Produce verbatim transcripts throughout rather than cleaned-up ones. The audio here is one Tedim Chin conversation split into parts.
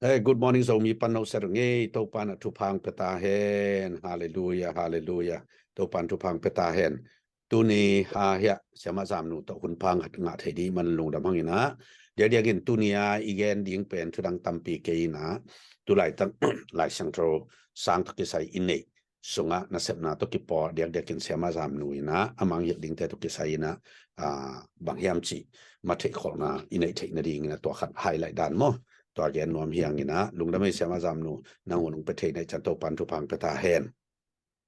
Hey, good morning, Zomi pan no ser ngei, Topan a thupha pia ta hen. Hallelujah, hallelujah. Topan thupha pia ta hen. Tuni a hiah Siama Zamnu tawh hun pha ngah thei ding man lungdam hang in ah. Diakdiakin tuni a i gen ding pen thudang tampi kei in ah. Tulaitak Lai Siangtho sang tawh kisai i neih sungah nasepna tawh kipawl diakdiakin Siama Zamnu in ah a mangngilh dingte tawh kisai in ah, ah, bang hiam cih ma theihkholhna i neih theih nading in ah tua khat highlight dan maw. Tua gen nuam hi hang in ah, lungdam ei Siama Zamnu, nang hun hong pia thei na i can Topan thupha pia ta hen.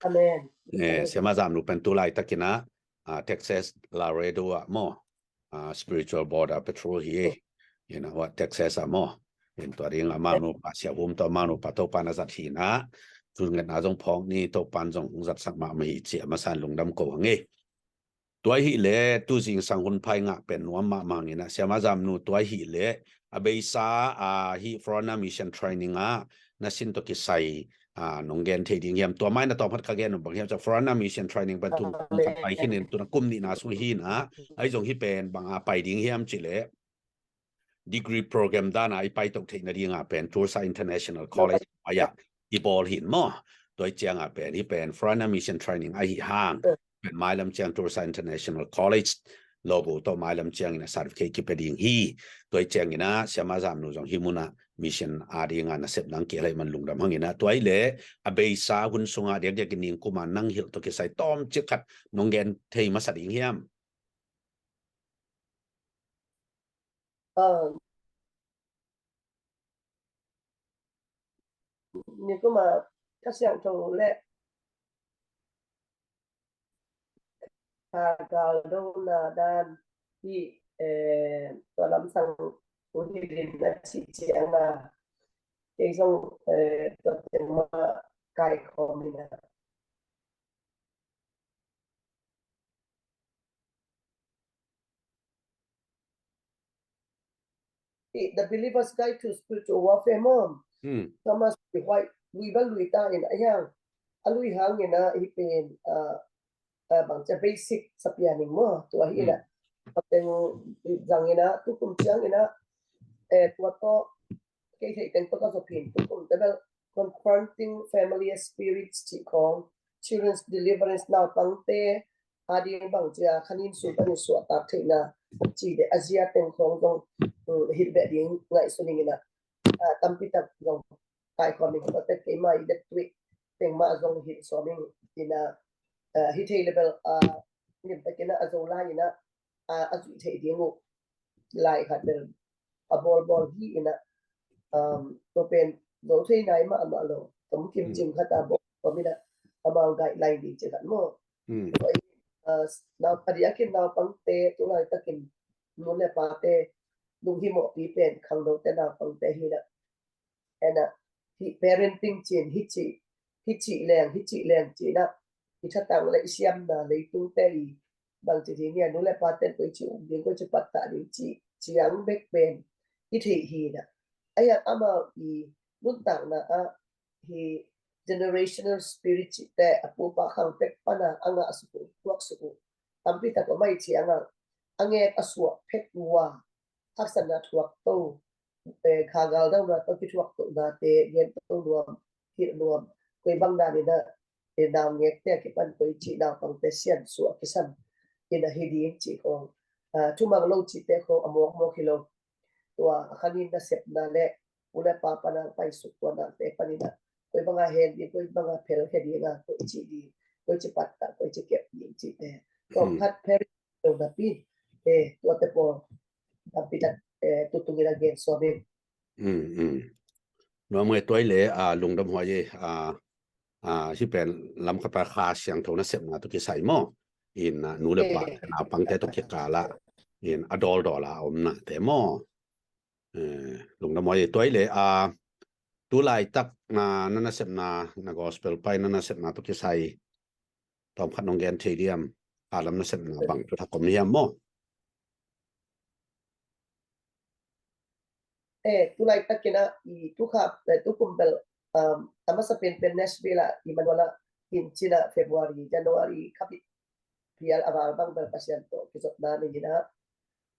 Amen. Eh, Siama Zamnu pen tulaitak in ah, ah, Texas Laredo ah maw, ah, spiritual border patrol hi. In ah, Texas ah maw. In tua ding amau nupa Sia Hum tawh amau nupa Topan a zat hi in ah. Thungetna zong phawk ni, Topan zong hong zatsak mahmah hi cih a masa in lungdam ko hang ei. Tua hi leh tu zingsang hun pha i ngah pen nuam mahmah hang in ah, Siama Zamnu, tua hi leh a beisa a hih Foreigner Mission Training ah na sin tawh kisai, ah, nong gen thei ding hiam? Tua mah in ah tawm khat ka gen uh bang hiam cih leh Foreigner Mission Training pen tu kum khat pai khin in, tu na kum nihna sung hi in ah, ahi zong hih pen bang a pai ding hiam cih leh degree program dan a i paito theih nading a pen Tulsa International College pai ah i bawl hi in maw. Tua i ciang a pen hih pen Foreigner Mission Training ahi hang, pen mailam ciang Tulsa International College logo tawh mailam ciang in ah certificate kipia ding hi. Tua i ciang in ah Siama Zamnu zong hih mun ah mission a ding a nasep nang kihel ahih man lungdam hang in ah. Tua hi leh a beisa hun sung ah diakdiakin ningkum a nang hilh tawh kisai tawmcik khat nong gen thei masa ding hiam? Ah, ningkum a Kha Siangtho leh, ah, galdona dan hi, eh, tua lamsang uh hi ding na cih ciang a, kei zong, eh, tua teng mah kaikhawm in ah. Hih The Believer's Guide to Spiritual Warfare maw. Hmm. Thomas White lui bel lui ta in ah, a hiang a lui hang in ah hih pen, ah, ah, bang ci a, basic sa pia ning maw, tua hi in ah. Hmm. Tua teng zang in ah, tu kum ciang in ah, eh, tua tawh kei theih teng tawh ka zop hi in, tu kum te bel Confronting Familiar Spirits cih khawng, Children's Deliverance, naupangte a ding bang ci a kha nin sung panin suahtak theihna cih leh a zia teng khawng zong, um, hilh beh ding ngaihsun ing in ah, ah, tampi tak zong kaikhawm ing, tua teh keimah i det tuih teng mah zong hilh sawm ing in ah, ah, hi thei leh bel, ah, limtakin ah a Zolai in ah, ah, a zuih theih ding uh lai khat bel a bawlbawl hi in ah, um, tua pen zo thei nai mahmah lo, tom kimcim khat a bawl, tua min ah amau guideline ding ci khat maw. Hmm. Tua in, ah, nau, a diakin naupangte tulaitakin nu le pate lunghimawhpi pen khangnote naupangte hi in ah. En ah, hih parenting ci in, hih ci, hih ci leng, hih ci leng ci in ah, i thatang le i siamna leitungte i bangci ding hiam, nu le paten koici um ding, koici pattah ding cih ciang bek pen i theih hi in ah. A hiang amau i nuntakna ah hih generational spirit cihte a pu a pa khang pek pan a a ngah suk uh, thuak suk uh tampi tak om ahih ciang a, a ngek a suah phet uh a haksatna thuak to, eh, kha galdona tawh kithuak tohnate gen to nuam, hilh nuam, koi bang dan in ah, eh, naungekte a kipan koici naupangte siansuah kisam in ah hi ding cih khawng, ah, thumang lo cihte khawng a mawkmawk hi lo. Tua a kha nin nasepna le u le pa pan a paisuk tua nate pan in ah koi bang a hen ding, koi bang a phelkhia ding a, koici ding, koici pattah, koici kep ding cihte. Tua khat pher lo napi, eh, tuate pawl tampi tak, eh, tutung in a gen sawm ing. Mm, mm. Nuam ngai, tua hi leh, ah, lungdam huai ei, ah, ah, hih pen lam khat a Kha Siangtho nasepna tawh kisai maw. In, ah, nu le pa, eh, naupangte tawh kikal ah in a dawldawl a omnate maw. Eh, lungdam huai ei, tua hi leh, ah, tulaitak na, na nasepna, na gospel pai na nasepna tawh kisai tawm khat nong gen thei diam? Kha lam nasepna bang thu thak om hiam maw? Eh, tulaitakin ah, i tukha, eh, tukum bel, um, a masa penpen Nashville ah, Emmanuel ah, Hinchin ah, February, January, khapi pial a val bang bel Pasian tawh kizopna nei in ah,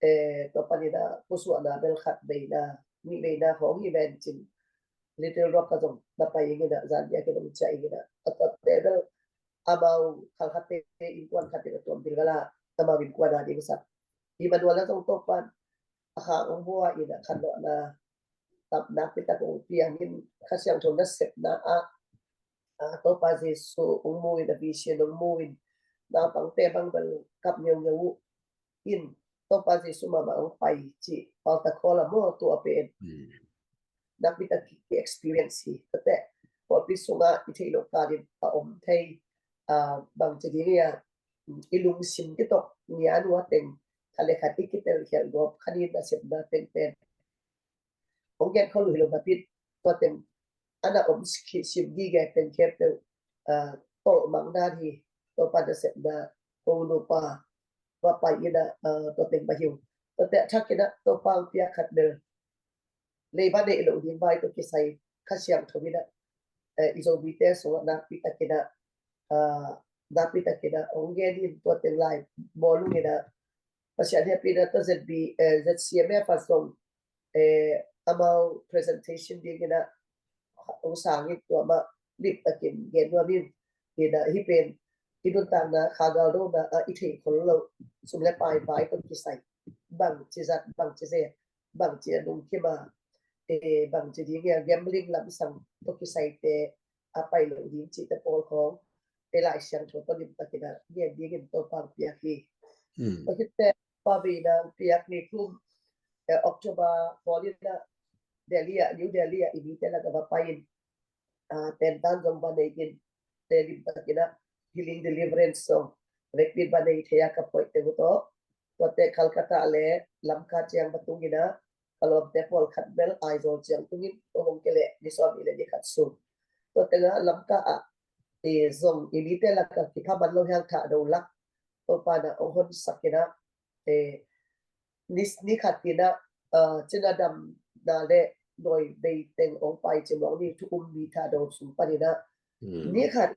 eh, tua panin ah pusuahna bel khat veina, nih veina khawng hi ven cin, Little Rock ah zong na pai ing in ah, zan biakinn hong ciah ing in ah, a tuate bel amau khal khatte innkuan khat in a tuam bilgal a, amau innkuan a ding sak. Emmanuel ah zong Topa'n a khang hong bua in ah, khanlawhna tam nakpi tak hong piang in, Kha Siangtho nasepna ah, a, Topa Jesu hong mu in ah, vision hong mu in, naupangte bang bel kap ngeungeu uh in, Topa Jesu mahmah hong pai cih pautak khawl a maw, tua pen nakpi tak ki experience hi. Tate pawlpi sungah i theih loh kalin a om thei, a, bangci ding ia, i lungsim kitawk nia nua teng khat le khat i kitelkhialh gawp khanin nasepna teng pen hong gen khol uh hi lo napi, tua teng a na om sim gige teng khempeuh, a, tawlh mang dan hi. Topa nasepna, ko nupa va pai in ah, a, tua teng va hi uh. Tuate a thak in ah Topa hong piak khat bel leiba neih loh ding vai tawh kisai Kha Siangtho in ah, eh, i Zomite sungah nakpi tak in ah, a, nakpi tak in ah hong gen in, tua teng lai bawl ung in ah, Pasian hehpihna tawh Z B, eh, Z C M F ah zong, eh, amau presentation ding in ah hong sang in, tua mah limtakin gen nuam ing in ah, hih pen i nuntakna kha galdona ah i theih khol loh sum le pai vai tawh kisai, bangci zat, bangci zet, bangci a lungkim a, eh, bangci ding ia gambling lamsang tawh kisaite a pai loh ding cihte pawl khawng, eh, Lai Siangtho tawh limtakin ah gen dingin Topa hong piak hi. Hmm. Tua khit teh Pa veina hong piak ni thum, eh, October khawl in ah Delhi ah, New Delhi ah i mite lakah va pai in, a, tentan zong va nei in, te limtakin ah healing deliverance zong vekpi in va nei thei a, ka phoih teng uh tawh. Tuate Calcutta le Lamka ciang va tung in ah, ka lawmte pawlkhat bel Aizawl ciang tung in, tua hong kei leh ni sawmnih le ni khat sung. Tua teng ah Lamka ah, eh, zong i mite lakah kipha man lo hiang thahdo lak Topa'n ah hong honsak in ah, eh, ni, ni khat in ah, a, cina damna le dawi bei teng hong pai cimawh ni, thu um ni thahdo sung panin ah, hmm, ni khat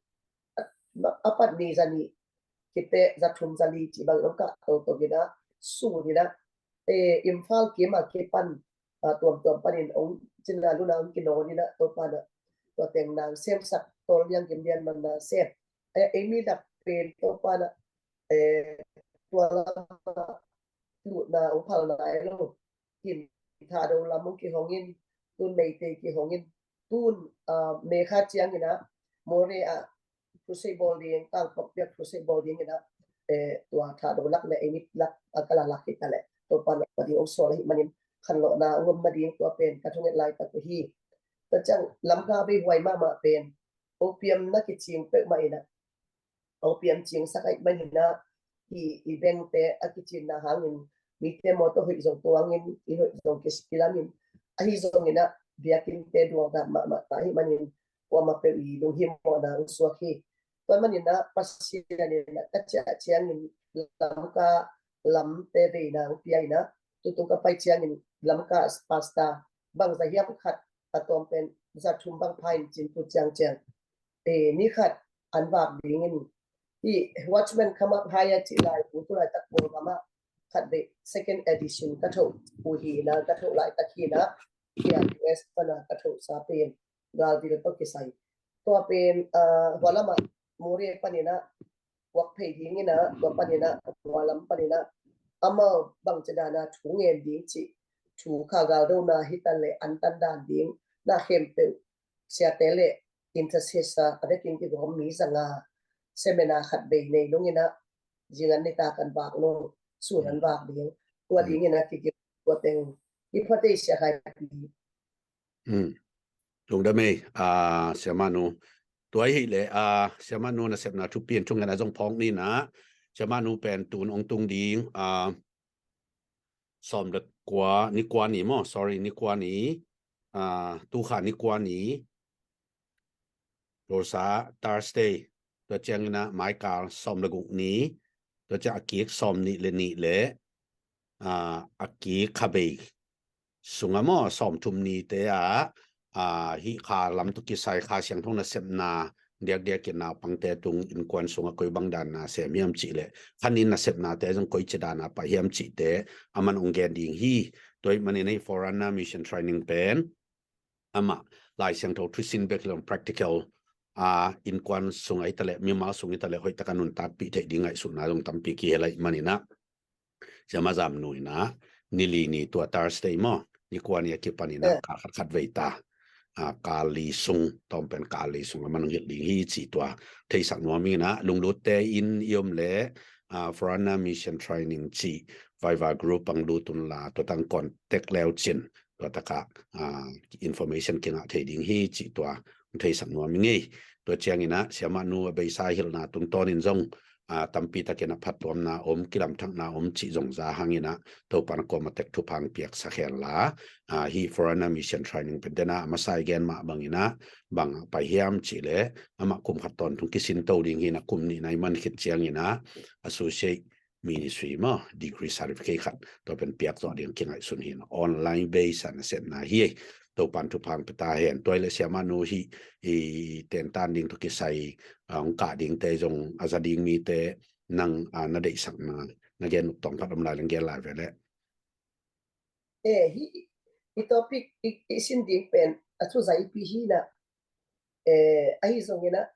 a pat ni za nih, kite za thum za li cih bang hong kah toto in ah, sun in ah, eh, Imphal kim a kipan, a, tuamtuam panin hong cina luna hong kinawn in ah, Topa'n ah tua teng nang semsak, Tawllian Gimlian man na sem. Eh, ei mi lak pen Topa'n ah, eh, tua lam ah lutna hong phal nai lo. Kin thahdo lam hong kihong in, tun Meitei kihong in, tun, ah, May kha ciangin ah Moreh ah crusade bawl ding, tangkop piak crusade bawl ding in ah, eh, tua thahdo lak le ei mit lak, ah, ka la lak hi ta leh, Topa'n ah ding hong sawl ahih manin khanlawhna hong om nading tua pen ka thunget laitak uh hi. Tua ciang Lamka vei huai mahmah pen opium na kicing peuhmah in ah, opium cingsak ahih manin ah, i, i bengte a kicinna hangin mite mawtaw hoih zong tuangin, i hoih zong kis kilamin, ahi zongin ah biakinnte duangdam mahmah ta ahih manin kuamah peuh i lunghimawhna hong suak hi. Tua ahih manin ah Pasian in ah ka ciah ciangin Lamka lamte veina hong pia in ah, tutung ka pai ciangin Lamka pastor bangza hiam khat a tawm pen za thum bang pha in cin tu ciangciang, eh, ni khat an vak dingin, hih Watchman Come Up Higher cih laibu tu laitak Kawlgam ah khat vei second edition ka thoh uh hi in ah, ka thoh laitak hi in ah, hih a U S pan ah ka thohsa pen Galvil tawh kisai. Tua pen, ah, hua lam ah Moreh panin ah puak phei dingin ah, tua panin ah, hua lam panin ah amau bangci dan a thu ngen ding cih, thu kha galdona hi ta leh an tan dan ding, na khempeuh siate le intercessor a vekin kigawm mi zanga seminar khat vei nei nung in ah, zing an nitak an vak nung, sun an vak ding, tua dingin ah kigawm, tua teng i phuate i sia khai pi. Hmm. Lungdam ei, ah, Siamah nu. Tua ahih leh, ah, Siamah nu nasepna thupi in thungetna zong phawk ni in ah, Siamah nu pen tun hong tung ding, ah, sawm le kua, ni kua ni maw, sorry, ni kua ni, ah, tu kha ni kua ni, Rosa Thursday, tua ciangin ah maikal sawm le guk ni, tua ciang a kik sawm nih le nih le, ah, a kik kha bei sungah maw, sawm thum nite ah, ah, hih kha lam tawh kisai Kha Siangtho nasepna diakdiakin naupangte tung innkuan sungah koi bang dan na sem hiam cih leh, khanin nasepnate zong koici dan a pai hiam cihte aman hong gen ding hi. Tua ahih manin hih Forerunner Mission Training pen amah Lai Siangtho thusin bek hi lo in practical a innkuan sung ahi ta leh mimal sung ahi ta leh hoih taka nuntakpih theih ding ngaihsutna zong tampi kihel ahih manin ah Siama Zam Nu in ah ni li ni tua Thursday maw, ni kua ni a kipan in ah kal khat khat vei ta, a, kal li sung, tawm pen kal li sung a man hong hilh ding hi ci tua theisak nuam ing in ah, lunglutte in i om leh a, Forerunner Mission Training ci Viber group ah lut un la, tua tang contact le uh cin tua takah a, information kingah thei ding hi ci tua theisak nuam ing ei. Tua ciangin ah Siama Nu a beisa hilhna tungtawnin zong a, tampi takin a phattuamna om, kilamthakna om cih zong za hangin ah Topan a kuama tek thupha hong piaksak hen la, a, hih Forerunner Mission Training pen den ah a masa i gen mah bangin ah bang a pai hiam cih leh amah kum khat tawntung kisin to ding hi in ah, kum nihna i man khit ciangin ah Associate Ministry maw, degree certificate khat tua pen piak zawh ding kingaihsun hi in ah, online base a nasepna hi. Topan thupha hong pia ta hen. Tua hi leh Siama Nu hih i tentan ding tawh kisai a, hong kah dingte zong a za ding mite nang a, na deihsakna na gen uh tawm khat om lai leng gen lai ve leh. E, hih i topic i, i sin ding pen a thu zaipi hi in ah, e, ahi zongin ah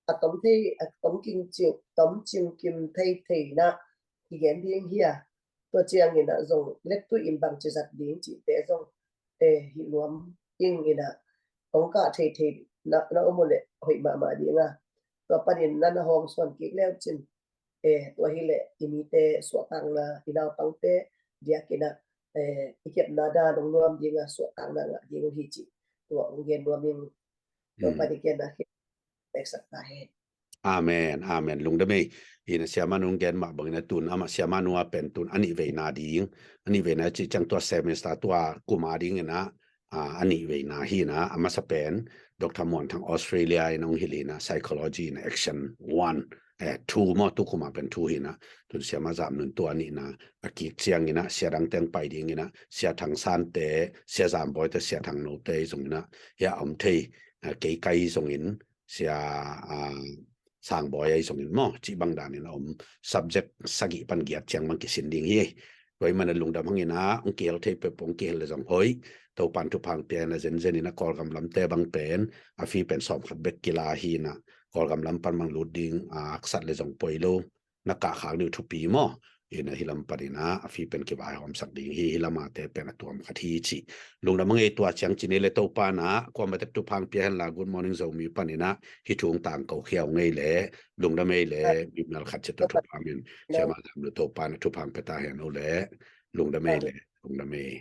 a tom thei, a tom king cing, tom cing kim thei thei in ah kigen ding hi a, tua ciangin ah zong lettuh in bangci zat ding cihte zong e, hih nuam ing in ah, hong kah thei thei na, na om uh leh hoih mahmah ding a, tua panin na na hong suan kik le uh cin, e, tua hi leh i mite suahtakna, i naupangte diakin ah e, i kepna dan hong nuam ding a, suahtakna ngah ding uh hi cih tua hong gen nuam ing. Tua pan i gen a, hih peksak ta hen. Amen, amen. Lungdam ei. In ah Siama Nu hong gen mah bangin ah tun amah Siama Nu a pen tun a nih veina ding, a nih veina cih ciang tua semester tua kum a dingin ah a, a nih veina hi in ah, a masa pen Doctor Muan Thang Australia in hong hilh hi in ah, Psychology in Action one, e, two maw, tu kum a pen two hi in ah, tun Siama Zam Nun tua a nihna a kik ciangin ah Sia Dang Teng pai dingin ah, Sia Thang Sante, Sia Zam Bawi te, Sia Thang No te zongin ah hia a om thei, a, kei kai zongin Sia a, Sang Bawi ahi zongin maw, cih bang danin a om, subject sagih pan giat ciang bang kisin ding hi. Tua ahih manin lungdam hangin ah hong kihel thei peuhpeuh hong kihel leh zong hoih. Topan thupha hong pia hen la, zenzen in ah Kawlgam lamte bang pen a fee pen sawm khat bek kila hi in ah, Kawlgam lam pan bang lut ding a, haksat leh zong poi lo, na kah khak ding uh thupi maw. In ah hih lam panin ah a fee pen kivaihawmsak ding hi, hih lam a te pen a tuam khat hi cih. Lungdam hang ei. Tua ciang ci ni leh Topan ah kuama tek thupha hong pia hen la, Good Morning Zomi panin ah hih thu hong tangko khia ung ei leh, lungdam ei leh, mimal khat ciat tawh thupha hong pia in, Siama Zam Nu, Topan ah thupha hong pia ta hen uh leh, lungdam ei leh, lungdam ei.